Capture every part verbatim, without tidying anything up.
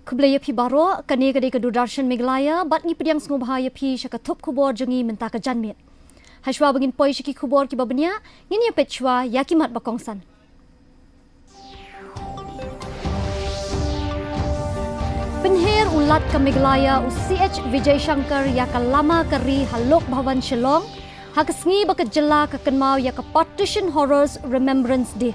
Khublei ïa phi baroh, kane ka dei ka Doordarshan Meghalaya, bad ngi pdiang sngewbha ïa phi sha ka thup khubor jong ngi mynta ka janmiet. Hashwa ba ngin poi sha ki khubor kiba bniah, ngin ïa peit shwa ïa ki mat ba kongsan. Pynher u Lat ka Meghalaya u C H Vijayashankar ïa ka lama ka ri ha Lok Bhavan Shillong, ha ka sngi ba ka jylla ka kynmaw ïa ka Partition Horrors Remembrance Day.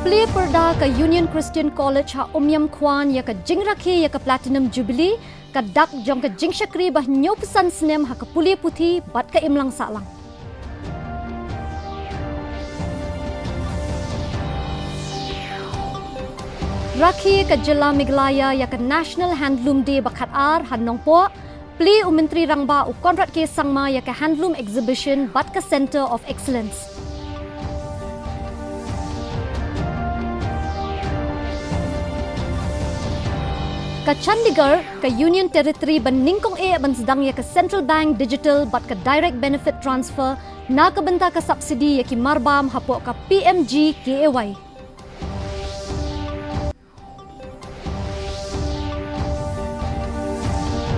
Plie pyrda ka Union Christian College ha Umiam Khuan ïa ka jingrakhe ïa ka Platinum Jubilee, ka dak jong ka jingshakri ba hynñiewphew san snem ha ka pule puthi bad ka imlang sahlang. Rakhe ka jylla Meghalaya ïa ka National Handloom Day ba khatar ha Nongpoh, plie u Myntri Rangbah u Conrad K Sangma ïa ka Handloom Exhibition bad ka Centre of Excellence. Ka Chandigarh, ka Union Territory ba nyngkong eh ban sdang ïa ka Central Bank Digital bad ka Direct Benefit Transfer na ka bynta ka subsidy ïa ki marbam hapoh ka P M G K A Y.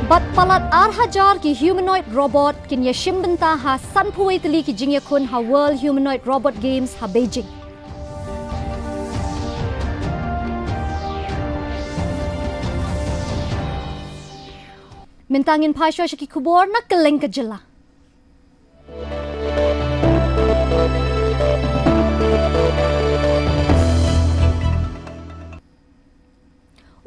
Bad palat ar hajar ki humanoid robot kin ïashim bynta ha sanphew wei tylli ki jingïakhun ha World Humanoid Robot Games ha Beijing. Mynta ngin phai shuwa sha ki khubor na kylleng ka jylla.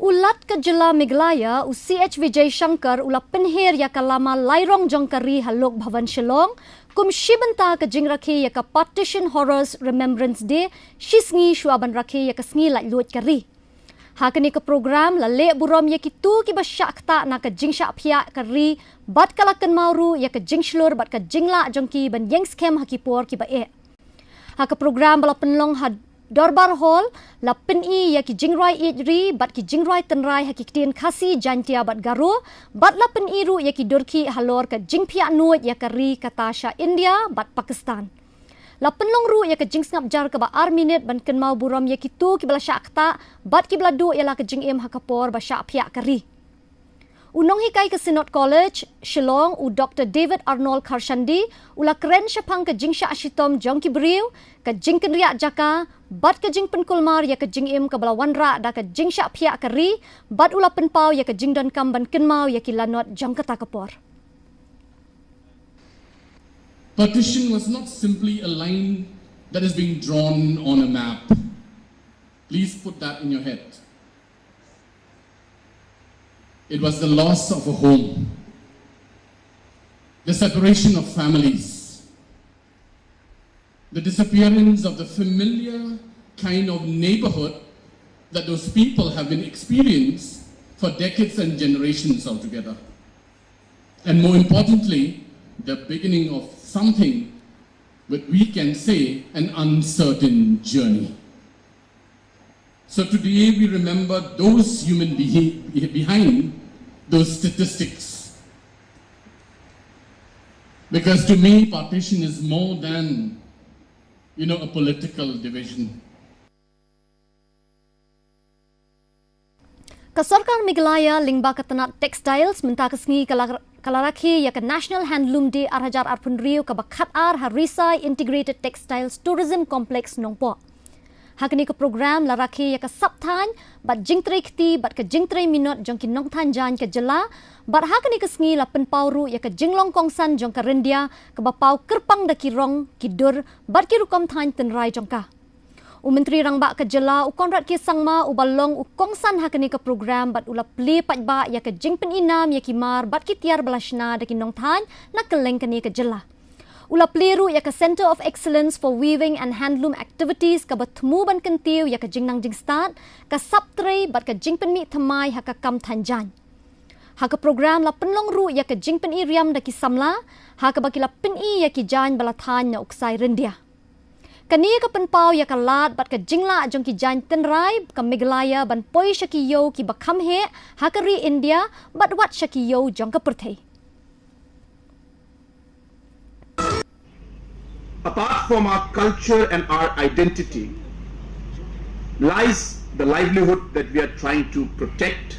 U Lat ka jylla Meghalaya, u C H Vijayashankar, u la pynher ïa ka lama lairong jong ka ri ha Lok Bhavan Shillong, kum shi bynta ka jingrakhe ïa ka Partition Horrors Remembrance Day, shi sngi shuwa ban rakhe ïa ka sngi laitluid ka ri. Ha kane ka program la leh burom ïa kito kiba shah ktah na ka jingshah phiah ka ri, bad ka la kynmaw ruh ïa ka jingshlur bad ka jinglah jong ki ban ïeng skhem ha ki por kiba eh. Ha ka program ba la pynlong ha Dorbar Hall, la pyni ïa ki jingrwai ïeit ri bad ki jingrwai tynrai ha ki ktien Khasi, Jaintia bad Garo, bad la pyni ruh ïa ki durkhih halor ka jingphiah nuid ïa ka ri kata sha India bad Pakistan. La pynlong ruh ïa ka jingsngap jar kaba ar minit ban kynmaw burom ïa kito kiba la shah ktah bad kiba la duh ïa la ka jingim ha ka por ba shah phiah ka ri. U nonghikai ka Synod College, Shillong, u Doctor David Arnold Kharshandi, u la kren shaphang ka jingshah shitom jong ki briew, ka jingkynriah jaka, bad ka jingpynkulmar ïa ka jingim kaba la wanrah da ka jingshah phiah ka ri, bad u la pynpaw ïa ka jingdonkam ban kynmaw ïa ki lanot jong kata ka por. Partition was not simply a line that is being drawn on a map. Please put that in your head. It was the loss of a home, the separation of families, the disappearance of the familiar kind of neighborhood that those people have been experienced for decades and generations altogether. And more importantly, the beginning of something that we can say an uncertain journey. So today we remember those human behi-, behind those statistics. Because to me, partition is more than, you know, a political division. Ka Sorkar Meghalaya lyngba ka tnat Textiles mynta ka sngi ka la, ka la rakhe ïa ka National Handloom Day ar hajar arphew hynriew kaba khatar ha Risai Integrated Textiles Tourism Complex Nongpoh. Ha kane ka program la rakhe ïa ka sap thaiñ bad jingtrei kti bad ka jingtrei minot jong ki nongthaiñ jaiñ ka jylla, bad ha kane ka sngi la pynpaw ruh ïa ka jinglong kongsan jong ka ryndia kaba paw kyrpang da ki rong, ki dur bad ki rukom thaiñ tynrai jong ka. U Myntri Rangbah ka jylla u Conrad K Sangma uba long u kongsan ha kane ka program bad u la plie paidbah ïa ka jingpyni nam ïa ki mar bad ki tiar ba la shna da ki nongthaiñ na kylleng kane ka jylla. U la plie ruh ïa ka Centre of Excellence for Weaving and Handloom Activities kaba thmu ban kyntiew ïa ka jingnang jingstad, ka sap trei bad ka jingpynmih thymmai ha ka kam thaiñ jaiñ. Ha ka program la pynlong ruh ïa ka jingpyni riam da ki samla, ha kaba ki la pyni ïa ki jaiñ ba la thaiñ na u ksai ryndia. Kane ka pynpaw ïa ka lad bad ka jinglah jong ki jaiñ tynrai ka Meghalaya ban poi sha ki ïew kiba kham heh ha ka ri India bad wat sha ki ïew jong ka pyrthei. Apart from our culture and our identity, lies the livelihood that we are trying to protect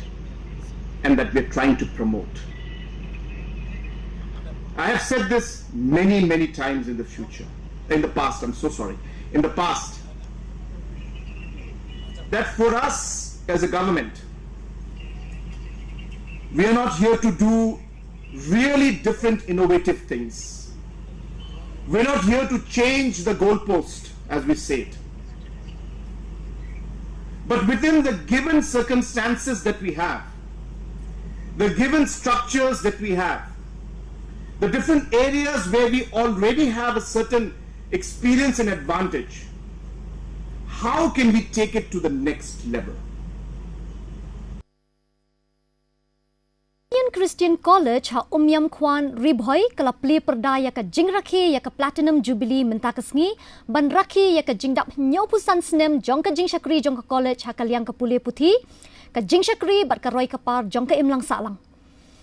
and that we are trying to promote. I have said this many, many times in the future, in the past, I'm so sorry, in the past, that for us as a government, we are not here to do really different, innovative things. We're not here to change the goalpost, as we say it. But within the given circumstances that we have, the given structures that we have, the different areas where we already have a certain experience and advantage, how can we take it to the next level? Union Christian College ha Umiam Khwan, Ri Bhoi ka la plie pyrda ïa ka jingrakhe ïa ka Platinum Jubilee mynta ka sngi, ban rakhe ïa ka jingdap hynñiewphew san snem jong ka jingshakri jong ka college ha ka liang ka pule puthi, ka jingshakri bad ka roi ka par jong ka imlang sahlang.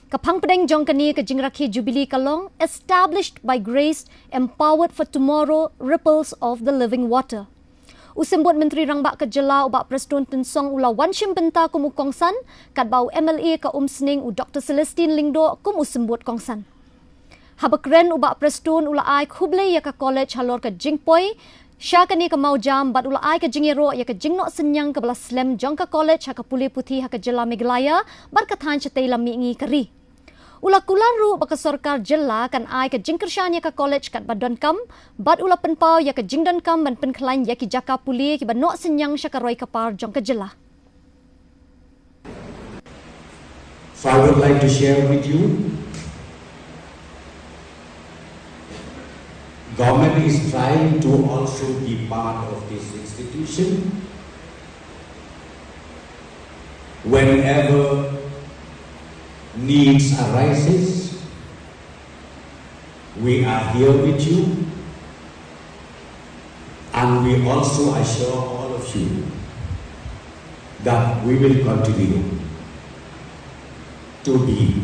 Ka phang pdeng jong kane ka jingrakhe Jubilee ka long, Established by Grace, Empowered for Tomorrow, Ripples of the Living Water. U Symbud Myntri Rangbah ka jylla u Bah Prestone Tynsong u la wan shim bynta kum u kongsan, katba u M L A ka Umsning u Doctor Celestine Lyngdoh kum u symbud kongsan. Haba kren u Bah Prestone u la ai khublei ïa ka college halor ka jingpoi sha kane ka mawjam bad u la ai ka jingïaroh ïa ka jingnoh synñiang kaba la slem jong ka college ha ka pule puthi ha ka jylla Meghalaya bad ka thaiñ shatei lam mihngi ka ri. U la kular ruh ba ka sorkar jylla kan ai ka jingkyrshan ïa ka college katba donkam, bad u la pynpaw ïa ka jingdonkam ban pynkhlaiñ ïa ki jaka pule kiba noh synñiang sha ka roi ka par jong ka jylla. So I would like to share with you, government is trying to also be part of this institution. Whenever needs arises, we are here with you, and we also assure all of you that we will continue to be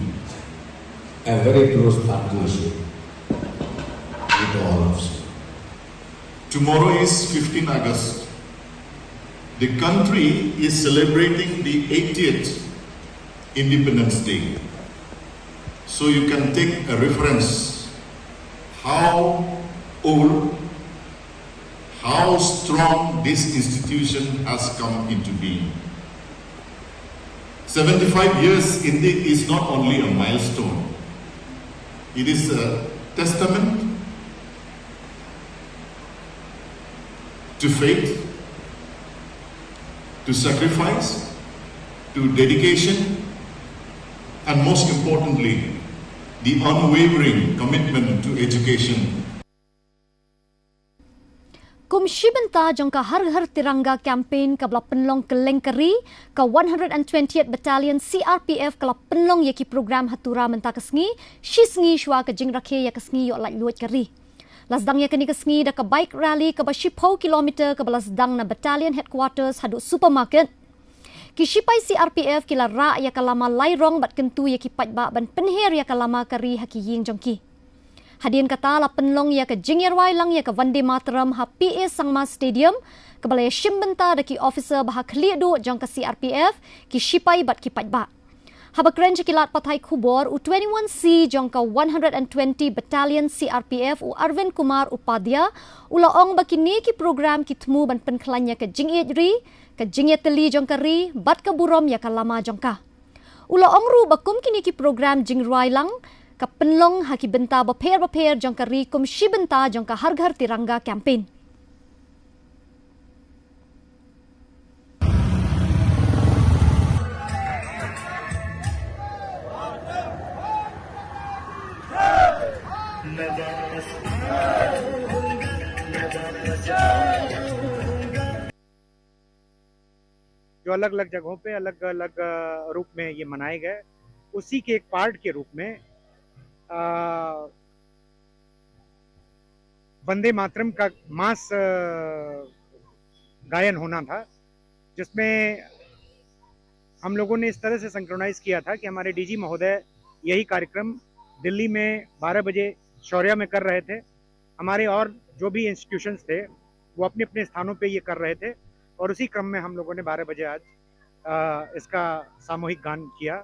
a very close partnership with all of you. Tomorrow is fifteen August. The country is celebrating the eightieth Independence Day. So you can take a reference how old, how strong this institution has come into being. Seventy-five years indeed is not only a milestone, it is a testament to faith, to sacrifice, to dedication, and most importantly, the unwavering commitment to education. Kum shi bynta jong ka Har Ghar Tiranga campaign kaba la pynlong kylleng ka ri, ka one hundred and twentieth Battalion C R P F ka la pynlong ïa ki program ha Tura mynta ka sngi, shi sngi shuwa ka jingrakhe ïa ka sngi ïoh laitluid ka ri. La sdang ïa kane ka sngi da ka bike rally kaba shiphew kilometer kaba la sdang na Battalion Headquarters haduh Supermarket. Ki shipai C R P F ki la rah ïa ka lama lai rong bad kyntu ïa ki paidbah ban pynher ïa ka lama ka ri ha ki ïing jong ki. Hadien kata la pynlong ïa ka jingïarwai lang ïa ka Vande Mataram ha P A Sangma Stadium, kaba la ïashim bynta da ki officer ba ha khlieh duh jong ka C R P F, ki shipai bad ki paidbah. Haba kren sha ki lad pathai khubor, u twenty-one C jong ka one hundred and twenty Battalion C R P F, u Arvind Kumar Upadhyay, u la ong ba kine ki program ki thmu ban pynkhlaiñ ïa ka jingïeit ri, ka jingïatylli jong ka ri bad ka burom ïa ka lama jong ka. U la ong ruh ba kum kine ki program jingrwai lang ka pynlong ha ki bynta bapher bapher jong ka ri kum shi bynta jong ka Har Ghar Tiranga campaign. जो अलग अलग जगहों पे अलग अलग रूप में ये मनाए गए, उसी के एक पार्ट के रूप में वंदे मातरम का मास गायन होना था, जिसमें हम लोगों ने इस तरह से सिंक्रोनाइज किया था कि हमारे डीजी महोदय यही कार्यक्रम दिल्ली में बारह बजे शौर्या में कर रहे थे। हमारे और जो भी इंस्टीट्यूशंस थे, वो अपने अपने स्थानों पे ये कर रहे थे और उसी क्रम में हम लोगों ने बारह बजे आज अ, इसका सामूहिक गान किया।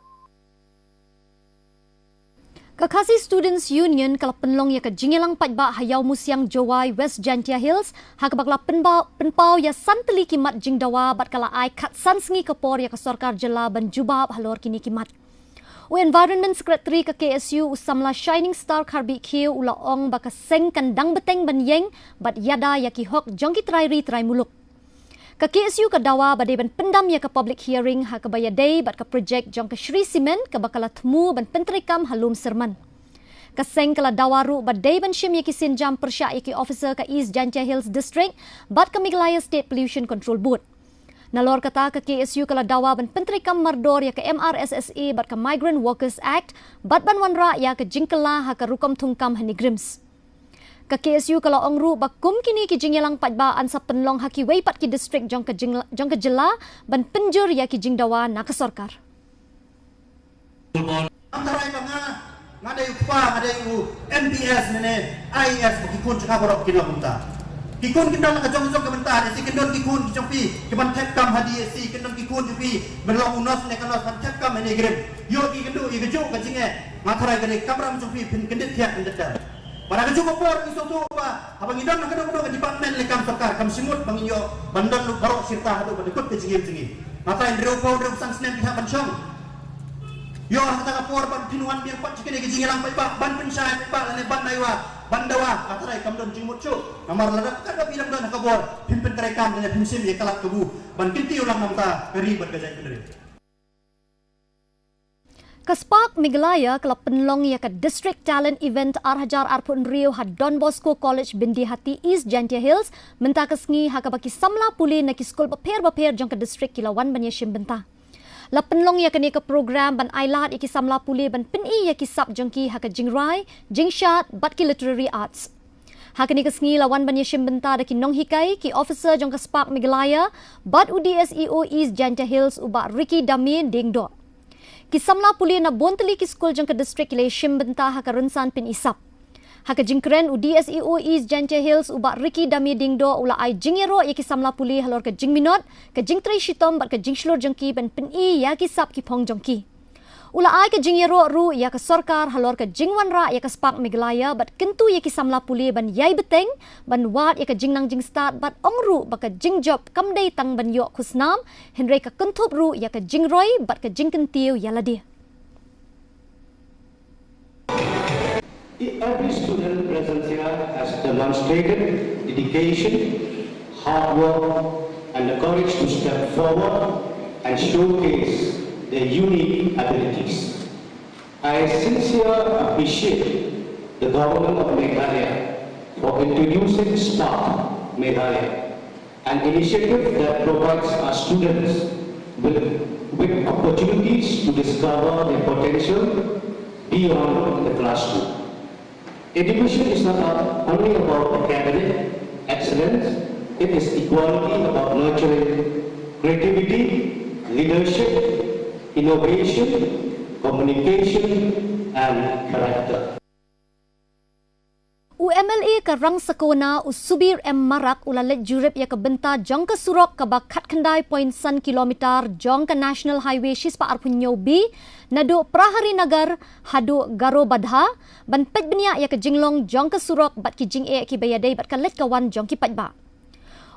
Ka Khasi Students Union ka la pynlong ïa ka jingïalang paidbah ha Ïawmusiang, Jowai, West Jaintia Hills, ha kaba ka la pynba-, pynpaw ïa san tylli ki mat jingdawa bad ka la ai khatsan sngi ka por ïa ka sorkar jylla ban jubab halor kine ki mat. U Environment Secretary ka K S U, u samla Shining Star Kharbihkhiew, u la ong ba ka seng kan dang bteng ban ïeng bad ïada ïa ki hok jong ki trai ri trai muluk. Ka K S U ka dawa ba dei ban pyndam ïa ka public hearing ha kaba ïadei bad ka projek jong ka Shree Cement kaba ka la thmu ban pyntreikam ha Lum Syrman. Ka seng ka la dawa ruh ba dei ban shim ïa ki sienjam pyrshah ïa ki officer ka East Jaintia Hills District bad ka Meghalaya State Pollution Control Board. Nalor kata, ka K S U ka la dawa ban pyntreikam mardor ïa ka M R S S A bad ka Migrant Workers Act bad ban wanrah ïa ka jingkylla ha ka rukom thungkam ha NEIGRIHMS. Ka K S U ka la ong ruh ba kum kine ki jingïalang paidbah yn sa pynlong ha kiwei pat ki district jong ka jing-, jong ka jylla ban pynjur ïa ki jingdawa na ka sorkar. Tang rai ba nga, nga dei u kpa, nga dei u M P S ne ne I A S, ba ki khun jong nga baroh kin long kumta. Ki khun kin don la ka jong jong ka bynta, ne shi kin don ki khun ki jong phi ki ban thep kam ha D S C, kin don ki khun jong phi ban long u nurse ne ka nurse ban thep kam ha NEIGRIHMS. Ïoh ki kynduh ïa ka juh ka jingeh, nga tharai ka dei kamram jong phi phin kyndit thiah kyndit dar. Bad ha kajuh ka por ngi sngewthuh ba haba ngi don ha kano kano ka department leh kam sorkar, kam shym mut ba ngin ïoh ban don lut baroh shirta haduh ba dkut ka jingim jong ngi. Nga tharai hynriewphew hynriewphew san snem phi hap ban shong. Ïoh ha kata ka por ban pynwan biang pat sha kine ki jingïalang paidbah, ban pynshai paidbah lane ban dawa, ban dawa, nga tharai kam don jingmut shuh. Namar lada katba phi dang don ha ka bor, phim pyntreikam lane phim shim ïa ka lad kabu ban kyntiew lang na ka bynta ka ri bad ka jaitbynriew. Ka Spark Meghalaya ka la pynlong ïa ka District Talent Event ar hajar arphew hynriew ha Don Bosco College Byndihati, East Jaintia Hills, mynta ka sngi, ha kaba ki samla pule na ki skul bapher bapher jong ka district ki la wan ban ïashim bynta. La pynlong ïa kane ka program ban ailad ïa ki samla pule ban pyni ïa ki sap jong ki ha ka jingrwai, jingshad bad ki literary arts. Ha kane ka sngi la wan ban ïashim bynta da ki nonghikai, ki officer jong ka Spark Meghalaya bad u D S E O East Jaintia Hills, u Bah Ricky Dame Diengdoh. Ki samla pule na bun tylli ki skul jong ka district ki la ïashim bynta ha ka rynsan pyni sap. Ha ka jingkren, u D S E O East Jaintia Hills, u Bah Ricky Dame Diengdoh, u la ai jingïaroh ïa ki samla pule halor ka jingminot, ka jingtrei shitom bad ka jingshlur jong ki ban pyni ïa ki sap ki phong jong ki. U la ai ka jingïaroh ruh ïa ka sorkar halor ka jingwanrah ïa ka Spark Meghalaya bad kyntu ïa ki samla pule ban ïai bteng, ban wad ïa ka jingnang jingstad bad ong ruh ba ka jingjop kam dei tang ban ïoh khusnam, hynrei ka kynthup ruh ïa ka jingroi bad ka jingkyntiew ïa lade. Every student present here has demonstrated dedication, hard work, and the courage to step forward and showcase their unique abilities. I sincerely appreciate the Government of Meghalaya for introducing Spark Meghalaya, an initiative that provides our students with, with opportunities to discover their potential beyond the classroom. Education is not only about academic excellence, it is equally about nurturing creativity, leadership, innovation, communication, and character. U M L A ka Rangsakhona, u Subir M Marak, u la leit jurip ïa ka bynta jong ka surok kaba khatkhyndai point san kilometer jong ka National Highway shispah arphew hynñiew B, naduh Praharinagar haduh Garobadha, ban peit bniah ïa ka jinglong jong ka surok bad ki jingeh kiba ïadei bad ka leit ka wan jong ki paidbah.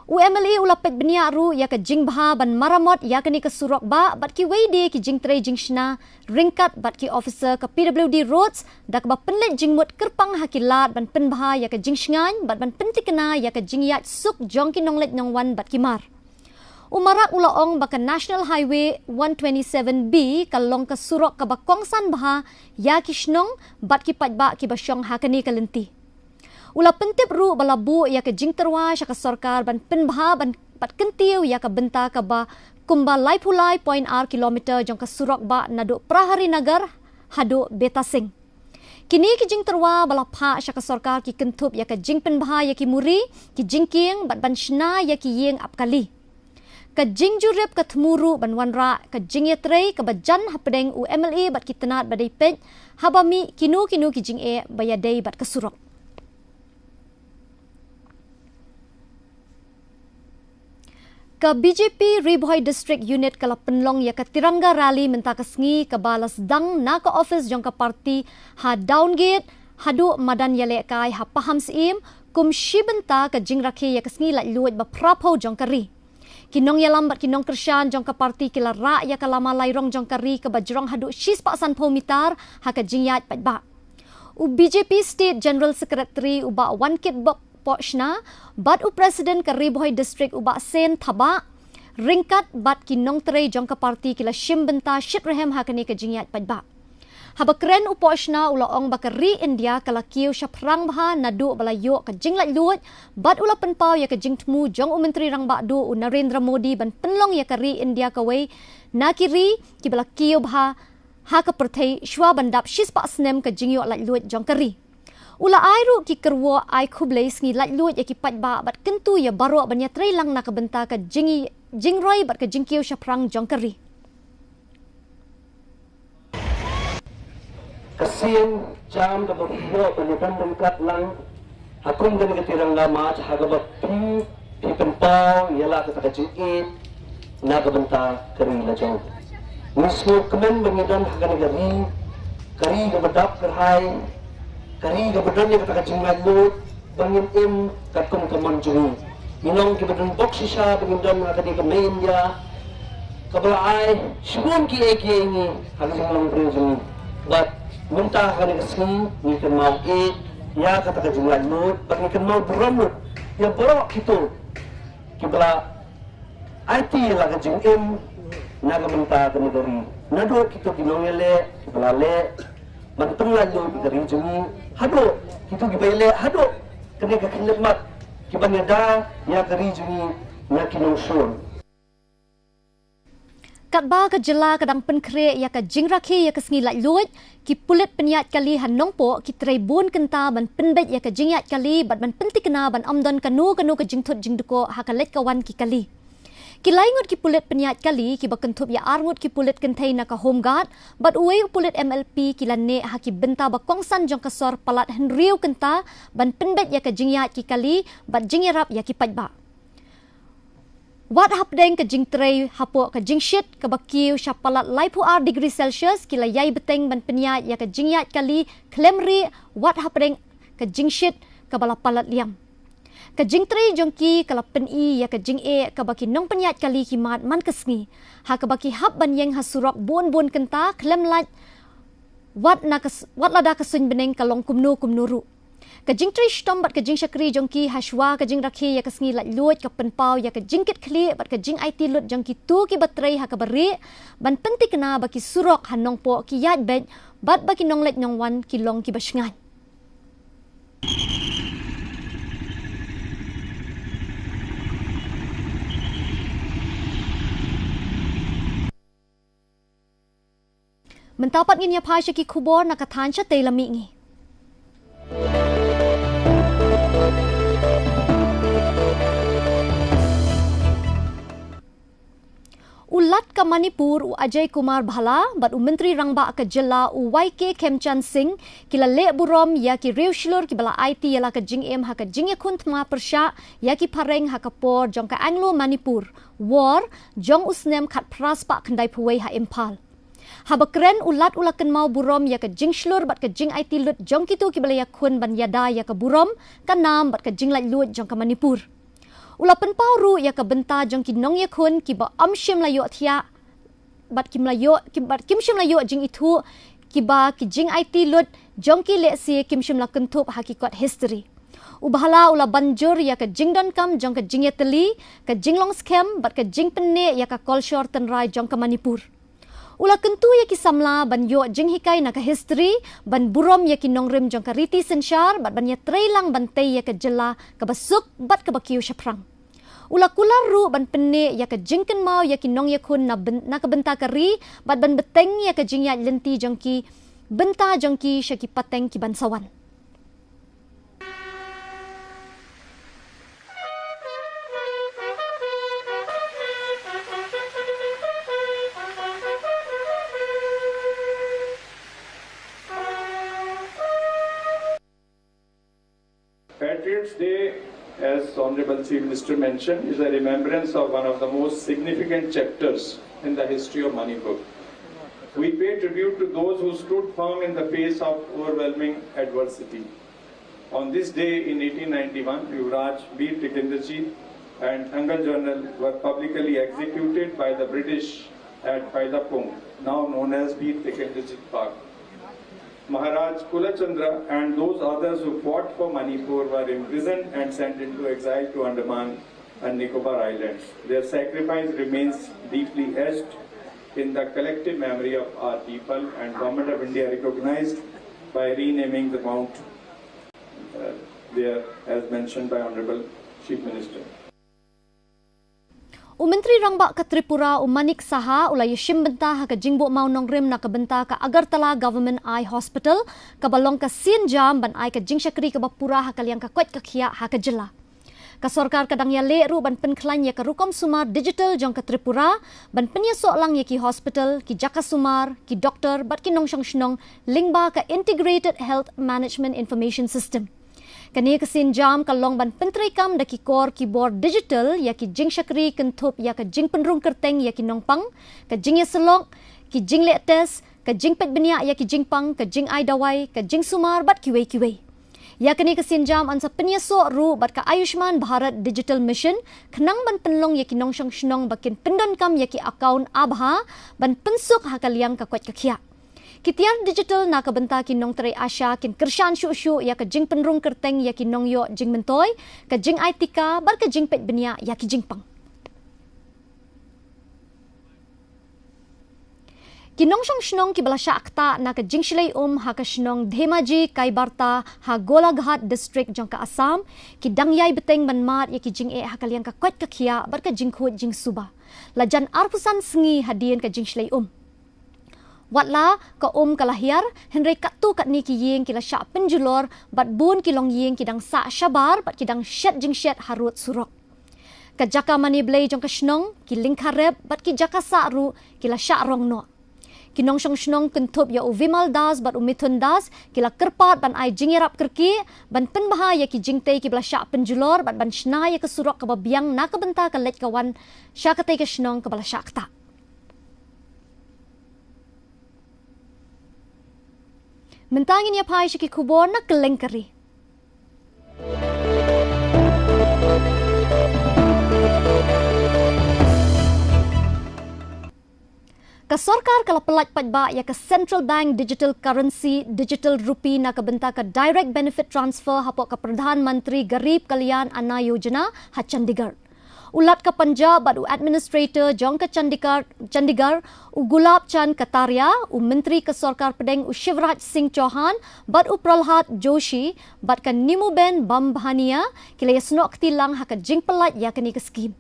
U M L A u la peit bniah ruh ïa ka jingbha ban maramot ïa kane ka surok bah bad kiwei de ki jingtrei jingshna ryngkat bad ki officer ka P W D Roads, da kaba pynleit jingmut kyrpang ha ki lad ban pynbha ïa ka jingshngaiñ bad ban pyntikna ïa ka jingïaid suk jong ki nongleit nongwan bad ki mar. U Marak u la ong ba ka National Highway one twenty-seven B ka long ka surok kaba kongsan bha ïa ki shnong bad ki paidbah kiba shong ha kane ka lynti. U la pyntip ruh ba la buh ïa ka jingtyrwa sha ka sorkar ban pynbha ban, bad kyntiew ïa ka bynta kaba kumba laiphew lai point ar kilometer jong ka surok bah naduh Praharinagar haduh Betasing. Kine ki jingtyrwa ba la phah sha ka sorkar ki kynthup ïa ka jingpynbha ïa ki muri, ki jingkieng bad ban shna ïa ki ïing ap kali. Ka jingjurip ka thmu ruh ban wanrah ka jingïatrei kaba jan hapdeng u M L A bad ki tnat ba dei peit, haba mih kino kino ki jingeh ba ïadei bad ka surok. Ka B J P Ri Bhoi District Unit ka la pynlong ïa ka Tiranga Rally mynta ka sngi, kaba la sdang na ka office jong ka party ha Downgate haduh madan ïalehkai ha Pahamsyiem, kum shi bynta ka jingrakhe ïa ka sngi laitluid ba phraphew jong ka ri. Ki nongïalam bad ki nongkyrshan jong ka party ki la rah ïa ka lama lairong jong ka ri kaba jrong haduh shispah sanphew mitar ha ka jingïaid paidbah. U B J P State General Secretary u Bah Wankitbok Pohshna bad u President ka Ri Bhoi District u Bah Sen Thabah ryngkat bad ki nongtrei jong ka party ki la shim bynta shitrhem ha kane ka jingïaid paidbah. Haba kren u Pohshna u la ong ba ka ri India ka la kiew shaphrang bha naduh ba la ïoh ka jinglaitluid, bad u la pynpaw ïa ka jingthmu jong u Myntri Rangbah Duh u Narendra Modi ban pynlong ïa ka ri India kawei na ki ri kiba la kiew bha ha ka pyrthei shwa ban dap shispah snem ka jingïoh laitluid jong ka ri. U la ai ruh ki kyrwoh ai khublei sngi laitluid ïa ki paidbah bad kyntu ïa baroh ban ïatreilang na ka bynta ka jing jingroi bad ka jingkiew shaphrang jong ka ri. Ka sien jam kaba phi ïoh ban ïadon ryngkat lang ha kum kane ka Tiranga March ha kaba phi, phi pynpaw ïa la kata ka jingïeit na ka bynta ka ri la jong. Ngi sngewkmen ban ïadon ha kane ka ri, ka ri kaba dap kyrhai, ka ri kaba don ïa kata ka jinglaitluid, ba ngin im katkum ka mon jong ngi. Ngi long kiba don bok shisha ba ngin don ha kane ka Mei India kaba la ai shibun kiei kiei ïa ngi ha ka jinglong briew jong ngi. Bad mynta ha kane ka sngi ngi kynmaw ïeit ïa kata ka jinglaitluid bad ngi kynmaw burom lut ïa baroh kito kiba la aiti ïa la ka jingim na ka bynta kane ka ri. Naduh kito ki nongïaleh kiba la leh ban pynlaitluid ïa ka ri jong ngi, haduh kito kiba ïaleh, haduh kane ka khyllipmat kiban ïada ïa ka ri jong ngi na ki nongshun. Katba ka jylla ka dang pynkhreh ïa ka jingrakhe ïa ka sngi laitluid, ki pulit pynïaid kali ha Nongpoh ki trei bun kynta ban pynbeit ïa ka jingïaid kali bad ban pynthikna ban ym don kano kano ka jingthut jingdkoh ha ka leit ka wan ki kali. Ki lai ngut ki pulit pynïaid kali kiba kynthup ïa ar ngut ki pulit kynthei na ka Home Guard bad uwei u pulit M L P ki la neh ha ki bynta ba kongsan jong ka sor palat hynriew kynta ban pynbeit ïa ka jingïaid ki kali bad jingïarap ïa ki paidbah. Wat hapdeng ka jingtrei hapoh ka jingshit kaba kiew sha palat laiphew ar degree Celsius, ki la ïai bteng ban pynïaid ïa ka jingïaid kali khlem rieh wat hapdeng ka jingshit kaba la palat liam. Ka jingtrei jong ki ka la pyni ïa ka jingeh kaba ki nongpynïaid kali ki mad man ka sngi, ha kaba ki hap ban ïeng ha surok bun bun kynta khlem lait wat na ka s-, wat lada ka suiñ bneng ka long kumno kumno ruh. Ka jingtrei shitom bad ka jingshakri jong ki ha shuwa ka jingrakhe ïa ka sngi laitluid ka pynpaw ïa ka jingkit khlieh bad ka jingaiti lut jong kito kiba trei ha kaba rieh ban pynthikna ba ki surok ha Nongpoh ki ïaid beit bad ba ki nongleit nongwan ki long kiba shngaiñ. Mynta pat ngin ïa phai sha ki khubor na ka thaiñ shatei, la mih ngi. U Lat ka Manipur u Ajay Kumar Bhalla bad u Myntri Rangbah ka jylla u Y K Khemchand Singh ki la leh burom ïa ki riew shlur kiba la aiti ïa la ka jingim ha ka jingïakhun thma pyrshah ïa ki phareng ha ka por jong ka Anglo Manipur War jong u snem khatphra spah khyndaiphew wei ha Imphal. Haba kren, u Lat u la kynmaw burom ïa ka jingshlur bad ka jingaiti lut jong kito kiba la ïakhun ban ïada ïa ka burom, ka nam bad ka jinglaitluid jong ka Manipur. U la pynpaw ruh ïa ka bynta jong ki nongïakhun kiba ym shym la ïohthiah bad kim la ïoh, kim, bad kim shym la ïoh jingithuh, kiba ki jingaiti lut jong ki lehse kim shym la kynthup ha ki kot history. U Bhalla u la ban jur ïa ka jingdonkam jong ka jingïatylli, ka jinglong skhem bad ka jingpynneh ïa ka kolshor tynrai jong ka Manipur. U la kyntu ïa ki samla ban ïoh jinghikai na ka history, ban burom ïa ki nongrim jong ka riti synshar bad ban ïatreilang ban tei ïa ka jylla kaba suk bad kaba kiew shaphrang. U la kular ruh ban pynneh ïa ka jingkynmaw ïa ki nongïakhun na byn-, na ka bynta ka ri bad ban bteng ïa ka jingïaid lynti jong ki, bynta jong ki sha ki pateng kiban sa wan. Patriots Day, as Honorable Chief Minister mentioned, is a remembrance of one of the most significant chapters in the history of Manipur. We pay tribute to those who stood firm in the face of overwhelming adversity. On this day in eighteen ninety-one, Yuvraj Bir Tikendrajit and Thangal General were publicly executed by the British at Phaidapung, now known as Bir Tikendrajit Park. Maharaj Kulachandra and those others who fought for Manipur were imprisoned and sent into exile to Andaman and Nicobar Islands. Their sacrifice remains deeply etched in the collective memory of our people, and Government of India recognized by renaming the mount, uh, there, as mentioned by Honorable Chief Minister. U Myntri Rangbah ka Tripura u Manik Saha u la ïashim bynta ha ka jingbuh mawnongrim na ka bynta ka Agartala Government Eye Hospital, kaba long ka sienjam ban ai ka jingshakri kaba pura ha ka liang ka koit ka khiah ha ka jylla. Ka sorkar ka dang ïaleh ruh ban pynkhlaiñ ïa ka rukom sumar digital jong ka Tripura, ban pynïasoh lang ïa ki hospital, ki jaka sumar, ki doktor bad ki nongshong shnong lyngba ka Integrated Health Management Information System. Kane ka sienjam ka long ban pyntreikam da ki kor ki bor digital ïa ki jingshakri kynthup ïa ka jingpynrung kyrteng ïa ki nongpang, ka jingïasyllok, ki jingleh test, ka jingpeit bniah ïa ki jingpang, ka jingai dawai, ka jingsumar bad kiwei kiwei. Ïa kane ka sienjam yn sa pynïasoh ruh bad ka Ayushman Bharat Digital Mission, khnang ban pynlong ïa ki nongshong shnong ba kin pyndonkam ïa ki account ABHA ban pynsuk ha ka liang ka koit ka khiah. Ki tiar digital na ka bynta ki nongtrei ASHA kin kyrshan shuh shuh ïa ka jingpynrung kyrteng ïa ki nongïoh jingmyntoi, ka jingai tika bad ka jingpeit bniah ïa ki jingpang. Ki nongshong shnong kiba la shah ktah na ka jingshlei um ha ka shnong Dhemaji Kaibarta ha Golaghat District jong ka Assam, ki dang ïai bteng ban mad ïa ki jingeh ha ka liang ka koit ka khiah bad ka jingkhuid jingsuba. La jan arphew san sngi hadien ka jingshlei um. Watla ka um ka la hiar, hynrei katto katne ki ïing ki la shah pynjulor bad bun ki longïing ki dang sah shabar bad ki dang shet jingshet harud surok. Ka jaka mane blei jong ka shnong, ki lyngkha rep bad ki jaka sah ruh ki la shah rong noh. Ki nongshong shnong kynthup ïa u Vimal Das bad u Mithun Das ki la kyrpad ban ai jingïarap kyrkieh, ban pynbha ïa ki jingtei kiba la shah pynjulor bad ban shna ïa ka surok kaba biang na ka bynta ka leit ka wan sha katei ka shnong kaba la shah ktah. Mynta ngin ïa phai sha ki khubor na kylleng ka ri. Ka sorkar ka la pyllait paidbah ïa ka Central Bank Digital Currency, Digital Rupee na ka bynta ka Direct Benefit Transfer hapoh ka Pradhan Mantri Garib Kalyan Anna Yojana ha Chandigarh. U Lat ka Punjab bad u Administrator jong ka Chandigarh, Chandigarh, u Gulab Chand Kataria, u Myntri ka Sorkar Pdeng u Shivraj Singh Chauhan bad u Pralhad Joshi bad ka Nimuben Bambhania ki la ïasnoh kti lang ha ka jingpyllait ïa kane ka skhim.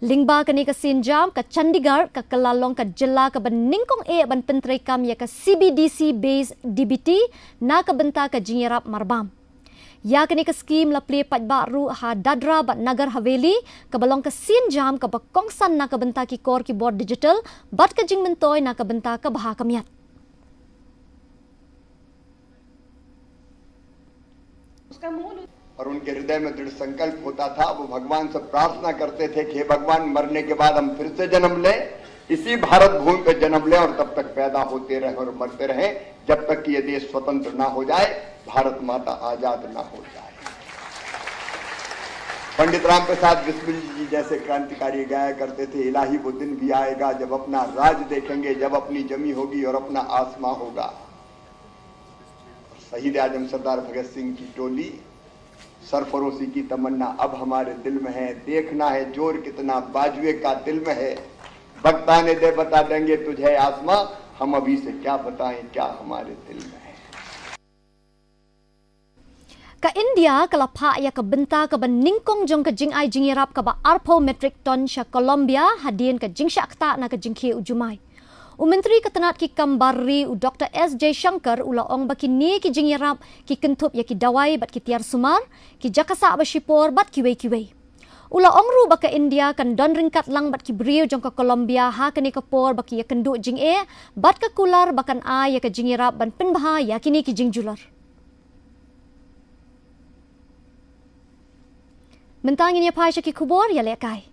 Lyngba kane ka sienjam, ka Chandigarh ka kylla long ka jylla kaba nyngkong eh ban pyntreikam ïa ka C B D C based D B T na ka bynta ka jingïarap marbam. Ïa kane ka skhim la plie paidbah ruh ha Dadra bad Nagar Haveli, kaba long ka sienjam kaba kongsan na ka bynta ki kor ki bor digital bad ka jingmyntoi na ka bynta ka bha ka miat. और उनके हृदय में दृढ़ संकल्प होता था। वो भगवान से प्रार्थना करते थे कि हे भगवान, मरने के बाद हम फिर से जन्म लें, इसी भारत भूमि पर जन्म लें और तब तक पैदा होते रहें और मरते रहें, जब तक कि ये देश स्वतंत्र ना हो जाए, भारत माता आजाद ना हो जाए। पंडित राम प्रसाद बिस्मिल जी जैसे क्रांतिकारी गाया करते थे, इलाही वो दिन भी आएगा जब अपना राज देखेंगे, जब अपनी जमी होगी और अपना आसमां होगा। शहीद आजम सरदार भगत सिंह की टोली, सरफरोशी की तमन्ना अब हमारे दिल में है, देखना है जोर कितना बाजुए का दिल में है। भगताने दे बता देंगे तुझे आसमां, हम अभी से क्या बताएं क्या हमारे दिल में है। Ka India ka la phah ïa ka bynta kaba nyngkong jong ka jingai jingïarap kaba arphew metric ton sha Colombia hadien ka jingshah ktah na ka jingkhie u jumai. U Myntri ka tnat ki kam bar ri u Doctor S Jaishankar u la ong ba kine ki jingïarap ki kynthup ïa ki dawai bad ki tiar sumar, ki jaka sah ba shipor bad kiwei kiwei. U la ong ruh ba ka India kan don ryngkat lang bad ki briew jong ka Colombia ha kane ka por ba ki ïakynduh jingeh bad ka kular ba kan ai ïa ka jingïarap ban pynbha ïa kine ki jingjulor. Mynta ngin ïa phai sha ki khubor ïalehkai.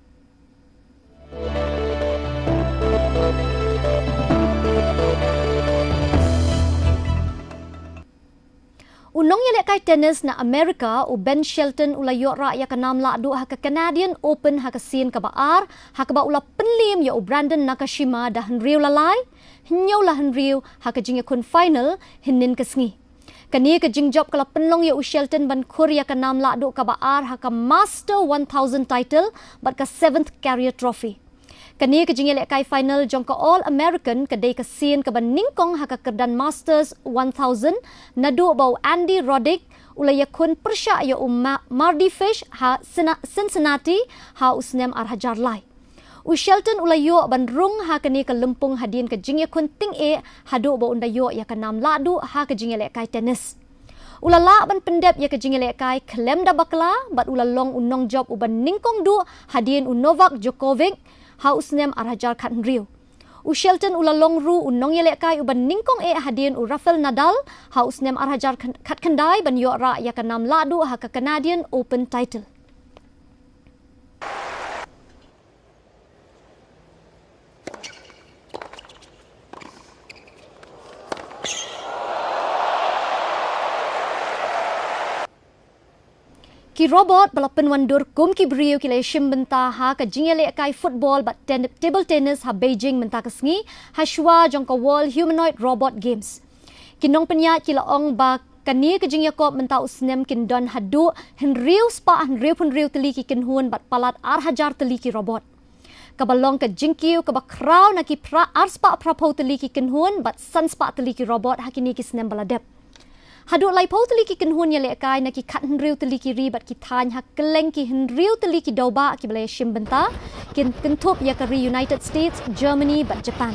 U nongïalehkai tennis na Amerika, u Ben Shelton, u la ïoh rah ïa ka nam lahduh ha ka Canadian Open ha ka sien kaba ar, ha kaba u la pynliem ïa u Brandon Nakashima da hynriew la lai, hynñiew la hynriew, ha ka jingïakhun final hynnin ka sngi. Kane ka jingjop ka la pynlong ïa u Shelton ban khur ïa ka nam lahduh kaba ar ha ka Master one thousand title bad ka seventh Career Trophy. Kane ka jingïalehkai final jong ka All American ka dei ka sien kaba nyngkong ha ka kyrdan Masters one thousand, naduh ba u Andy Roddick u la ïakhun pyrshah ïa u Ma-, Mardy Fish ha Cina-, Cincinnati ha u snem ar hajar lai. U Shelton u la ïoh ban rung ha kane ka lympung hadien ka jingïakhun tyngeh haduh ba un da ïoh ïa ka nam lahduh ha ka jingïalehkai tennis. U la lah ban pyndep ïa ka jingïalehkai khlem da bakla bad u la long u nongjop uba nyngkong duh hadien u Novak Djokovic ha u snem ar hajar khathynriew. U Shelton u la long ruh u nongïalehkai uba nyngkong eh hadien u Rafael Nadal ha u snem ar hajar khatkhyndai ban ïoh rah ïa ka nam lahduh ha ka Canadian Open title. Ki robot ba la pynwandur kum ki briew ki la ïashim bynta ha ka jingïalehkai football bad ten-, table tennis ha Beijing mynta ka sngi, ha shuwa jong ka World Humanoid Robot Games. Ki nongpynïaid ki la ong ba kane ka jingïakop mynta u snem kin don haduh hynriew spah hynriewphew hynriew tylli ki kynhun bad palat ar hajar tylli ki robot. Kaba long ka jingkiew kaba khraw na ki phra-, ar spah phraphew tylli ki kynhun bad san spah tylli ki robot ha kine ki snem ba la dep. Haduh laiphew tylli ki kynhun ïalehkai na ki khathynriew tylli ki ri bad ki thaiñ ha kylleng ki hynriew tylli ki dewbah kiba la ïashim bynta kin kynthup ïa ka ri United States, Germany bad Japan.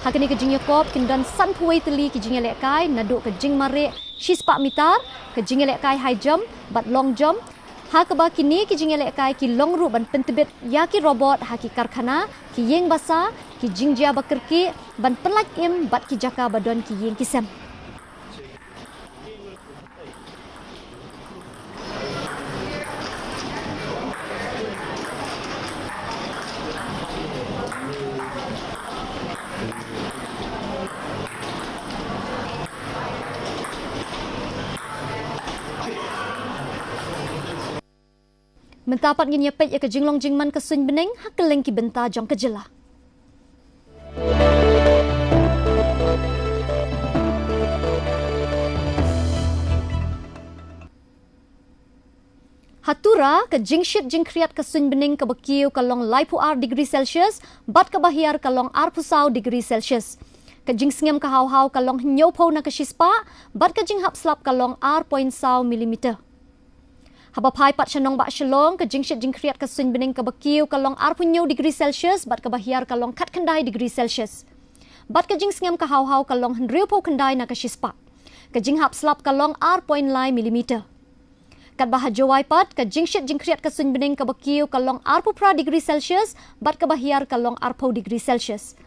Ha kane ka jingïakop kin don sanphew wei tylli ki jingïalehkai naduh ka jingmareh shispah mitar, ka jingïalehkai high jump bad long jump, ha kaba kine ki jingïalehkai ki long ruh ban pyntbit ïa ki robot ha ki karkhana, ki ïing basa, ki jingjia ba kyrkieh, ban pynlait im bad ki jaka ba don ki ïing ki sem. Mynta pat ngin ïa peit ïa ka jinglong jingman ka suiñ bneng ha kylleng ki bynta jong ka jylla. Ha Tura, ka jingshit jingkhriat ka suiñ bneng kaba kiew ka long laiphew ar degree Celsius, bad kaba hiar ka long arphew saw degree Celsius. Ka jingsngem ka haw haw ka long hynñiewphew na ka shispah, bad ka jinghap slap ka long ar point saw millimeter. Haba phai pat sha nongbah Shillong, ka jingshit jingkhriat ka suiñ bneng kaba kiew ka long arphew hynñiew degree Celsius, bad kaba hiar ka long khatkhyndai degree Celsius. Bad ka jingsngem ka haw haw ka long hynriewphew khyndai na ka shispah. Ka jinghap slap ka long ar point lai millimeter. Katba ha Jowai pat, ka jingshit jingkhriat ka suiñ bneng kaba kiew ka long arphew phra degree Celsius, bad kaba hiar ka long arphew degree Celsius.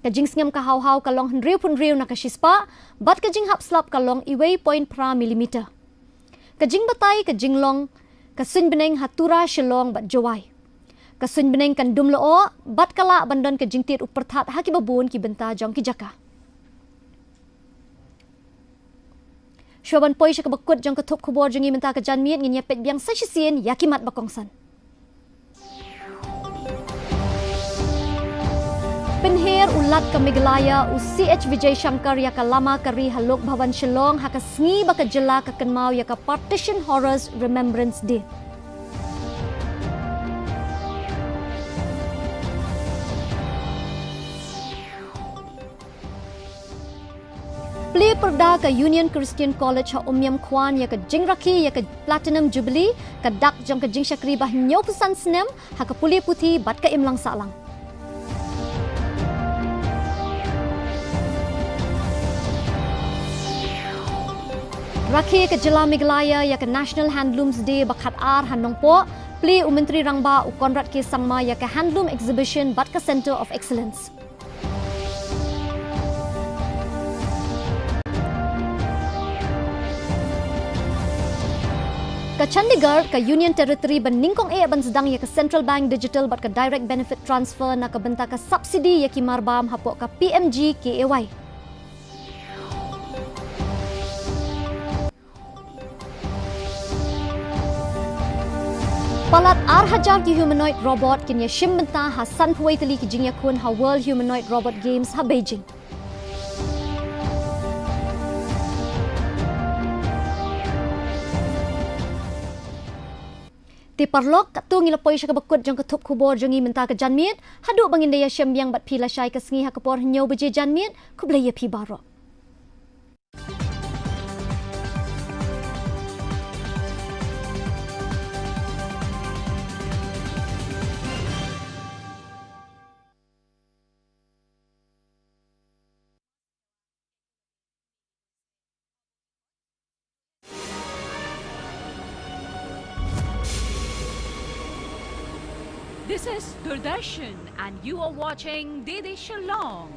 Ka jingsngem ka haw haw ka long hynriewphew hynriew na ka shispah, bad ka jinghap slap ka long iwei point phra millimeter. Ka jingbatai ka jinglong ka suiñ bneng ha Tura, Shillong bad Jowai. Ka suiñ bneng kan dum lyoh, bad ka lah ban don ka jingtied u pyrthat ha kiba bun ki bynta jong ki jaka. Shuwa ban poi sha kaba kut jong ka thup khubor jong ngi mynta ka janmiet, ngin ïa peit biang sa shisien ïa ki mat ba kongsan. Pynher u Lat ka Meghalaya, u C H Vijayashankar, ïa ka lama ka ri ha Lok Bhavan Shillong ha ka sngi ba ka jylla ka kynmaw ïa ka Partition Horrors Remembrance Day. Plie pyrda ka Union Christian College ha Umiam Khuan ïa ka jingrakhe ïa ka Platinum Jubilee, ka dak jong ka jingshakri ba hynñiewphew san snem ha ka pule puthi bad ka imlang sahlang. Rakhe ka jylla Meghalaya ïa ka National Handlooms Day ba khatar ha Nongpoh, plie u Myntri Rangbah u Conrad K Sangma ïa ka Handloom Exhibition bad ka Centre of Excellence. Ka Chandigarh, ka Union Territory ba nyngkong eh ban sdang ïa ka Central Bank Digital bad ka Direct Benefit Transfer na ka bynta ka subsidy ïa ki marbam hapoh ka P M G K A Y. Palat ar hajar ki humanoid robot kin ïashim bynta ha sanphew wei tylli ki jingïakhun ha World Humanoid Robot Games ha Beijing. Te paralok, katto ngi la poi sha kaba kut jong ka thup khubor jong ngi mynta ka janmiet, haduh ba ngin da ïashem biang bad phi lashai ka sngi ha ka por hynñiew baje janmiet, khublei ïa phi baroh. This is Doordarshan and you are watching D D Shillong.